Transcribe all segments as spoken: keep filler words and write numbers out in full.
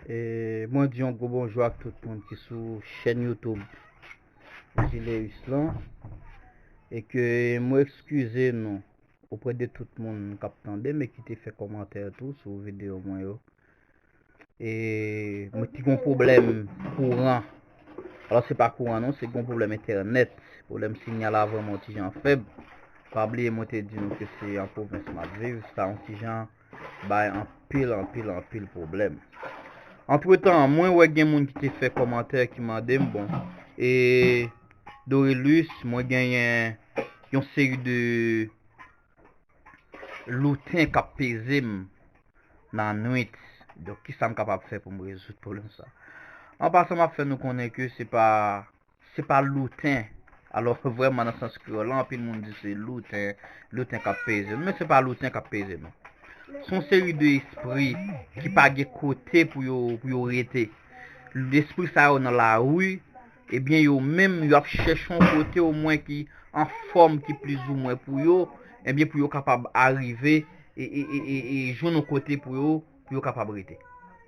E mwen di yon gwo bonjou ak tout moun ki sou chèn YouTube Jileus lan. E ke mwen eskize nou oprè de tout moun k ap tande m e ki te fè kòmantè tou sou videyo mwen yo. E mwen te gon pwoblèm kouran. Alò, se pa kouran non, se gon pwoblèm entènèt. Pwoblèm sinyal la vrèman yon ti jan fèb. Pa bliye mwen te di nou ke se an pwovens m ap viv, sa yon ti jan bay anpil, anpil, anpil pwoblèm. Antretan, mwen wè gen moun ki te fè kòmantè ki mande m, bon, e Dorelus, mwen genyen yon seri de louten k ap peze m nan nwit. Donk, kisa m kapab fè pou m rezoud pwoblèm sa? An pasan, m ap fè nou konnen ke se pa, se pa louten. Alò, vrèman, nan sans kreyòl la, anpil moun di se louten, louten k ap peze nou. Men se pa louten k ap peze nou. Se yon seri de espri ki pa gen kote pou yo, pou yo rete. Lespri sa yo nan lari, ebyen, yo menm, yo ap chèche yon kote omwen ki an fòm, ki plizoumwen pou yo, ebyen, pou yo kapab arive e, e, e, e, e jwenn yon kote pou yo, pou yo kapab rete.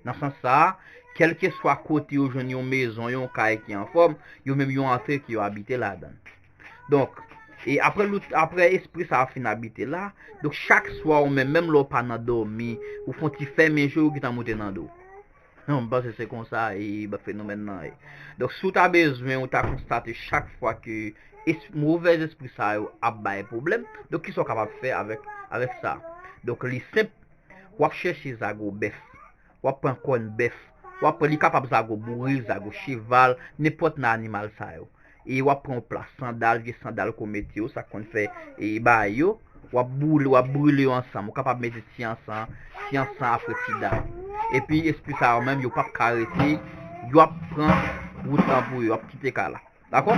Nan sans sa a, kèlkeswa kote yo jwenn yon mezon, yon kay ki an fòm, yo menm yon antre ke yo abite ladan l. Donk, e apre lout, apre espri sa a fin abite la, donk chak swa ou menm, menm lè w pa nan dòmi, ou fè yon ti fèmen je, ou gentan moute nan do. Non, m panse se konsa e fenomèn nan ye. Donk, si w ta bezwen, ou ta konstate chak fwa ke es-, movèz espri sa yo ap bay pwoblèm, donk, kisa w kapab fè avèk, avèk sa? Donk, li senp, w ap chèche zago bèf, w ap pran kòn bèf, w ap pran, li kapab zago bouri, zago cheval, nenpòt nan animal sa yo. E w ap pran yon plas sandal, vye sandal ke w mete yo, sa k konn fè e bagay yo, w ap boule, w ap brile yo ansanm. Ou kapab mete ti ansan, ti ansan afretida. Epi espri sa yo menm, yo p ap ka rete, yo ap pran wout lan pou yo, yo ap kite kay la. Dakò?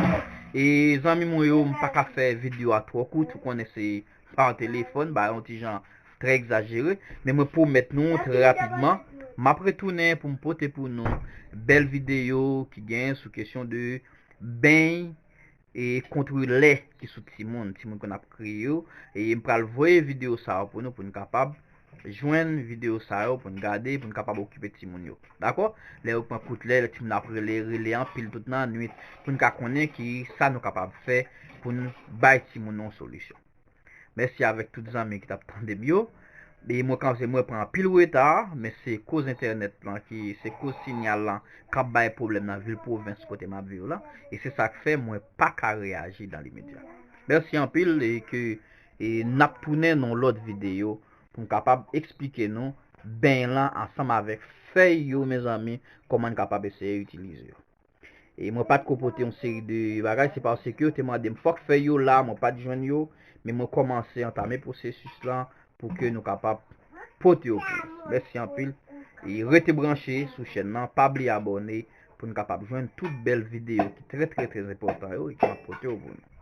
E zanmi mwen yo, m pa ka fè videyo a twò kout, ou konnen se pa telefòn, bagay yon ti jan trè egzajere, men mwen pwomèt nou trè rapidman, m ap retounen pou m pote pou nou bèl videyo ki gen sou kesyon de beny e kont lè ki sou timoun, timoun konn ap kriye yo, e m pral voye videyo sa yo pou nou, pou n kapab jwenn videyo sa yo, pou n gade, pou n kapab okipe timoun yo. Dakò? Lè yo pran kout lè, lè timoun ap rele, rele anpil tout nan nwit, pou n ka konnen ki sa nou kapab fè pou n bay timoun nou yon solisyon. Mèsi avèk tout zanmi ki t ap tande m yo. E mwen kanpe, mwen pran anpil reta, men se koz entènèt lan ki, se koz sinyal lan k ap bay pwoblèm nan vil pwovens kote m ap viv la. E se sa k fè mwen pa ka reyaji dan limedya. Mèsi anpil e ke e n ap tounen nan yon lòt videyo pou m kapab eksplike nou beny lan ansanm avèk fèy yo, mezanmi, kòman n kapab eseye itilize yo. E mwen pa t ko pote yon seri de bagay, se paske yo te mande m fòk fèy yo la, mwen pa t jwenn yo, men mwen kòmanse antame pwosesis lan pou ke nou kapab pote yo pou ou. Mèsi anpil. E rete branche sou chèn nan, pa bliye abòne pou n kapab jwenn tout bèl videyo ki trè, trè, trè enpòtan yo e ke m ap pote yo pou nou.